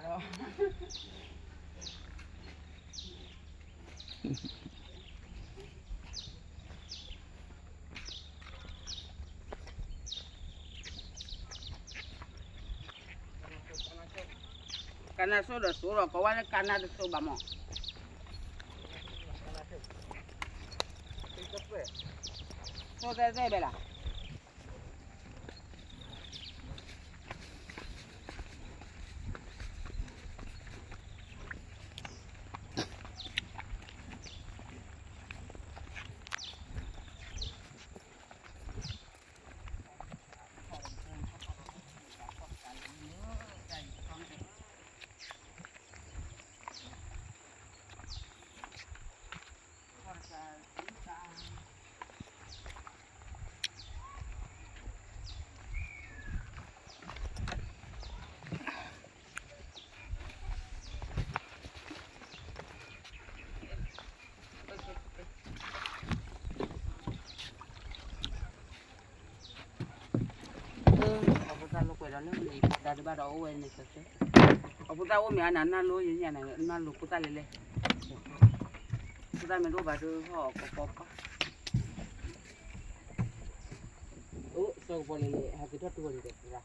ကနၢ်စိဒီးစိဒီး ကိးဝဲလၢကနၢ်တစိဘၣ်မး, စိသဲသဲဘဲလၢ အဖိသၣ်လိာ်ကွဲဒီးလၢမ့ၢ်အံၤ ဖိသၣ်တဘၣ်ဒီးအိၣ်ဝဲန့ၣ်ကဲ, အဖိသၣ်အိၣ်မ့ၢ်အနၤနၢ်လိၤယညါန့ၣ် နၢ်လိၤဖိသၣ်လဲၤလဲၤ, ဖိသၣ်မ့ၢ်တအိၣ်ဘၣ်ဒီးဟီၣ်ကပီၤပၢ်, အိၣ်စီၤကပီၤလဲၤလဲၤ ဟဲက့ၤထီၣ်တူၢ်ဝဲန့ၣ်ဒီး လဲၤ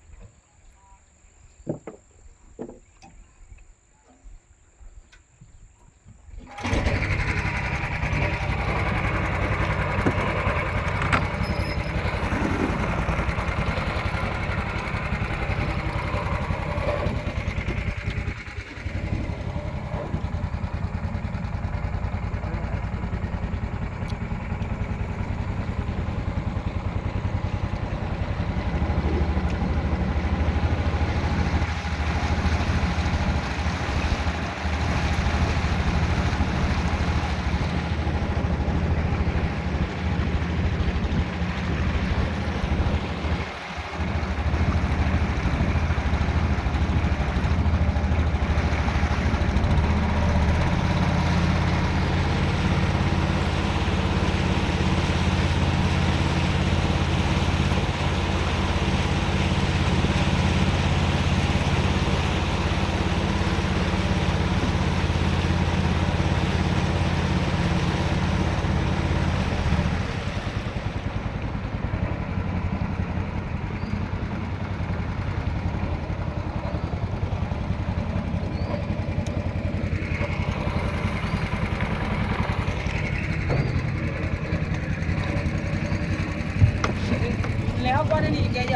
ဟီၣ်ကွၢ်န့ၣ်ကဲယီၤ,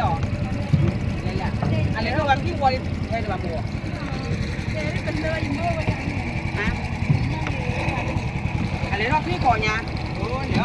လဲၤလဲၤ, အလဲၤထီၣ်ဝဲခံဝီၤလံ, ဟဲဒံးဘၣ်မ့ၢ်ဝီၤ, အလဲၤထီၣ်ခံကီၢ်ညါ, အိၣ်န့ၣ်